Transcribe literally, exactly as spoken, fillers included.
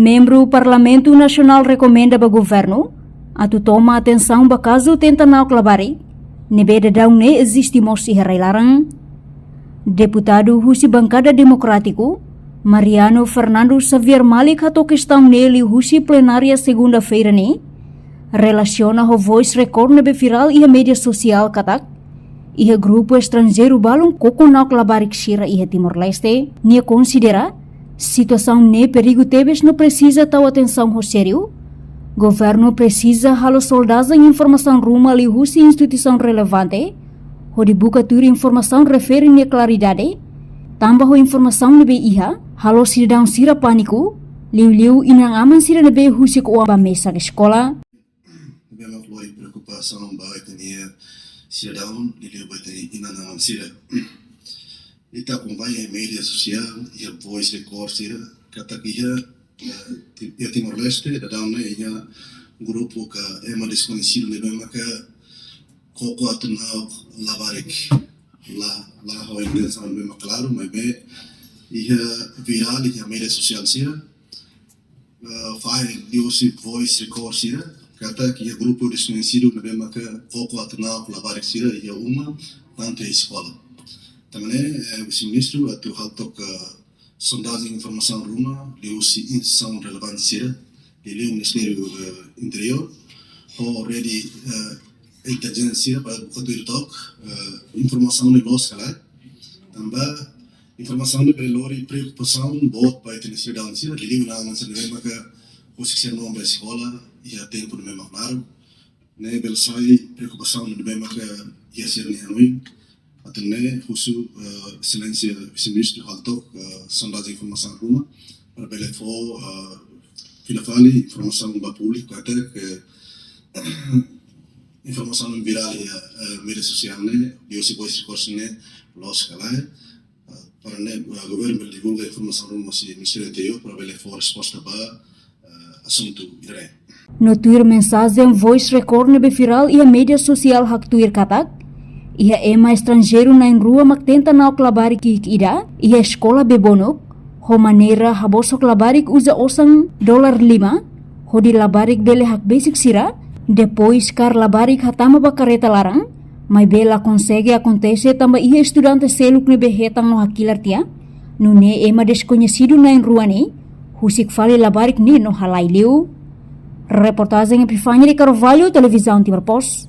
Membru Parlamentu Nasionál rekomenda ba governu atu toma atensaun ba kazu tenta na'ok labarik ne'ebé daudaun ne'e eziste mós iha rai-laran. Deputadu husi Bankada Demokrátiku, Mariano Fernando Xavier Malik hato'o kestaun ne'e liuhusi plenária segunda-feira ne'e, relasiona ho voice record ne'ebé virál iha média sosiál katak iha grupu estranjeiru balun koko na'ok labarik sira iha Timor-Leste. Nia konsidera situasaun ne'e perigu tebes no presiza tau atensaun ho sériu. Governu presiza halo soldazen informasaun ruma liuhusi instituisaun relevante hodi buka tuir informasaun refere nia klaridade, tanba ho informasaun ne'ebé iha, halo sidadaun sira pániku, liuliu inan-aman sira ne'ebé husik oan ba mesak eskola. Ne'ebé mak lori preokupasaun ba ita-nia sidadaun, liuliu ba ita-nia inan-aman sira. Ita akompaña iha média sosiál, iha voice record sira, katak iha, eh, ti-, iha Timor-Leste, daudaun ne'e iha grupu ka ema deskoñesidu ne'ebé maka koko atu na'ok labarik. La, la ho intensaun ne'ebé mak klaru, maibé iha virál iha média sosiál sira. Eh, fahe liuhusi voice record sira, katak iha grupu deskoñesidu ne'ebé maka koko atu na'ok labarik sira iha uma, tantu iha eskola. Tanba ne'e, eh, vise-ministru atu halo took, eh, sondajen informasaun ruma liuhusi instituisaun relevante sira, liuliu Ministériu, eh, Interiór, ho rede, eh, intelijénsia sira para buka tuir took, eh, informasaun ne'e loos ka lae. Tanba informasaun ne'e bele lori preokupasaun boot ba ita-nia sidadaun sira, liuliu inan-aman sira ne'ebé maka husik sira-nia oan ba eskola iha tempu ne'ebé mak naruk. Ne'e bele sai preokupasaun ne'ebé maka iha sira-nia hanoin. Atu nune'e husu, eh, Exelénsia Vise-Ministru halo took, eh, sondajen informasaun ruma para bele fó, eh, fila fali informasaun ba públiku katak, eh, informasaun virál iha, eh, média sosiál ne'e, liuhusi voice record ne'e loos ka lae, eh, para ne'e, eh, governu bele divulga informasaun ruma husi Ministériu Interiór para bele fó resposta ba, eh, asuntu ida-ne'e. No tuir mensajen voice record ne'ebé virál iha média sosiál haktuir katak iha ema estranjeiru na'in-rua mak tenta na'ok labarik ki'ik ida iha eskola Bebonuk, ho maneira habosok labarik uza osan dolar lima, hodi labarik bele hakbesik sira, depois kaer labarik hatama ba kareta laran, maibé la konsege akontese tanba iha estudante seluk ne'ebé hetan no hakilar tiha, nune'e ema deskoñesidu na'in-rua ne'e husik fali labarik ne'e no halai liu. Reportajen Epifania de Carvalho, Televizaun Timor Post.